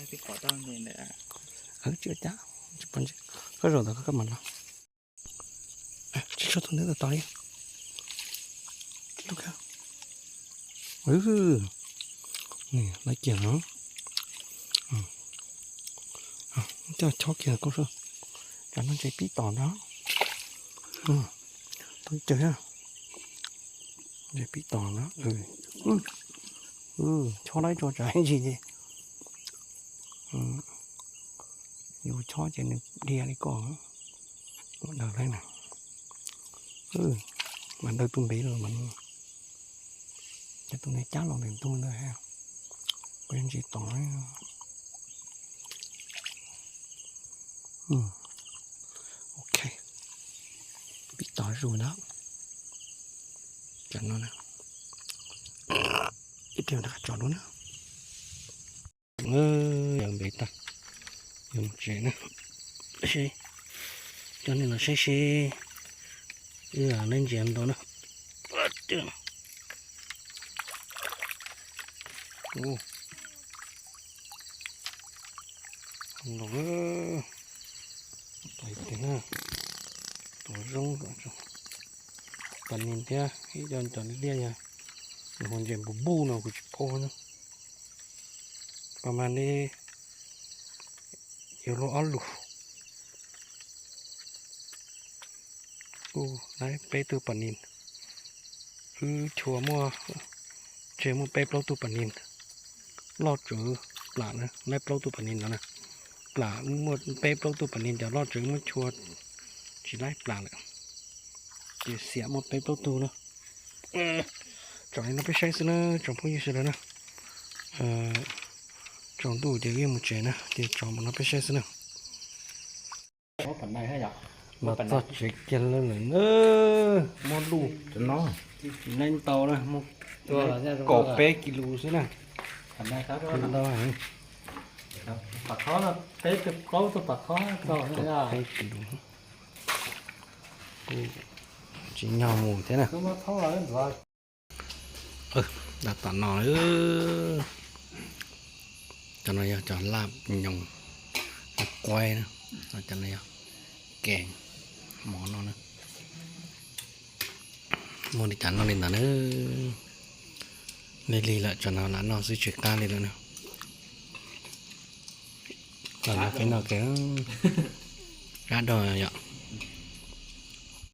Tsis cab, koj zaum ntawd koj mam los. Tsis tshua tus ntawd tos li. Lawv kiag no. Coj chob kiag koj, cov no ntses pib tos ntag. Tau cawg, ntses pib tos ntag. Chob laib tso tsam ntsis ces yus chob ces nws dhia li koj. Ua daws li na. Mas daws tus npe los mas, cov tus npe cab los ntawm ntug ntawd, kuv ntsis tos. Ok, pib tos zus na. Cov no na, ib pliag rov qab tso dua na. Yog npe tag, yog mus tsev na. Coj nej los saib seb wb lab ntses ntau na. Los, tuav zoo, pas nis thiab ib co cov liaj liaj yog nws hu ntses npus npuj no kuv tsis paub na. Pas mas li yuav luag ob lus. Kuj laib peb tug pas nis, wb chua muaj, tseg muaj peb plaub tug pas nis loj tsawv plam na, laib plaub tug pas nis ntawd na. Plam muaj peb plaub tug pas nis, cov loj tsawv muab chua tsis laib plam lawm. Ces xiam muaj peb plaub tug na. Tso li no peb saib xwb na, tsoom phooj ywg sawv daws na. Tsaus ntuj ces wb yuav mus tsev na, ces tso li no peb saib xwb na. Los txog tsev kiag lawm na. Muab luj, tsis laib ntau na, muab kaum peb kis lus xwb na. Ntau heev. Peb tug plaub tug pas khob, kaum peb kis lus. Tsis nyog mus thiab na. Tom no, cov no yog cov laj nyoos, quaib na, cov no yog kev mov no na. Muaj li cas noj li ntawd na. Lig lig lawm, tsam no lam noj xwb tsis qab li lawm na. Los no peb noj kev, qab dog yom.